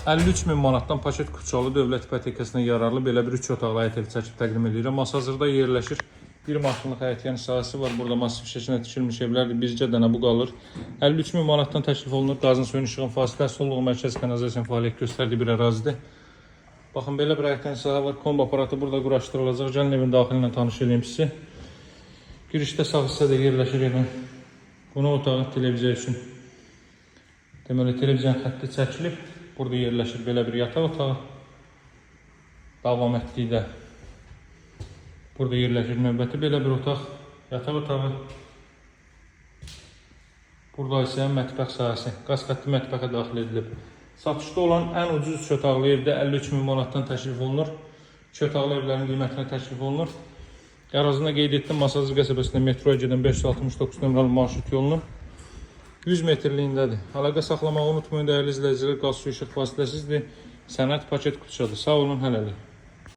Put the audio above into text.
53 min manatdan paket kupçalı dövlət ipotekasına yararlı belə bir 3 otaqlı həyət evi çəkib təqdim edirəm. Masazırda yerləşir. Bir maşınlıq həyətyan sahəsi var. Burada massiv şəkildə tikilmiş evlərdir. Bircə dənə bu qalır. 53 min manatdan təklif olunur. Qazın, suyun, işığın fasiləsi olduğu mərkəz kanalizasiyanın fəaliyyət göstərdiyi bir ərazidir. Baxın, belə bir həyətyan sahə var. Kombi aparatı burada quraşdırılacaq. Gəlin evin daxili ilə tanış edeyim sizi. Girişdə sağ hissədə yerləşir evin qonaq otağı televiziya üçün. Deməli, televiziyanın xətti çəkilib. Burada yerləşir belə bir yataq otağı. Davam etdikdə burada yerləşir növbəti belə bir otaq, yataq otağı. Burada isə mətbəx sahəsi, qaz xətti mətbəxə daxil edilib. Satışda olan ən ucuz üç otaqlı evdə 53 min manatdan təklif olunur. Üç otaqlı evlərin qiymətinə təklif olunur. Ərazində qeyd etdim, Masazır qəsəbəsində metroya gedən 569 nömrəli marşrut yolunun 100 metrliyindədir. Əlaqə saxlamağı unutmayın, dəyərli izləyicilər, qaz, su, işıq fasiləsizdir. Sənəd paket qutusadır. Sağ olun, hələlik.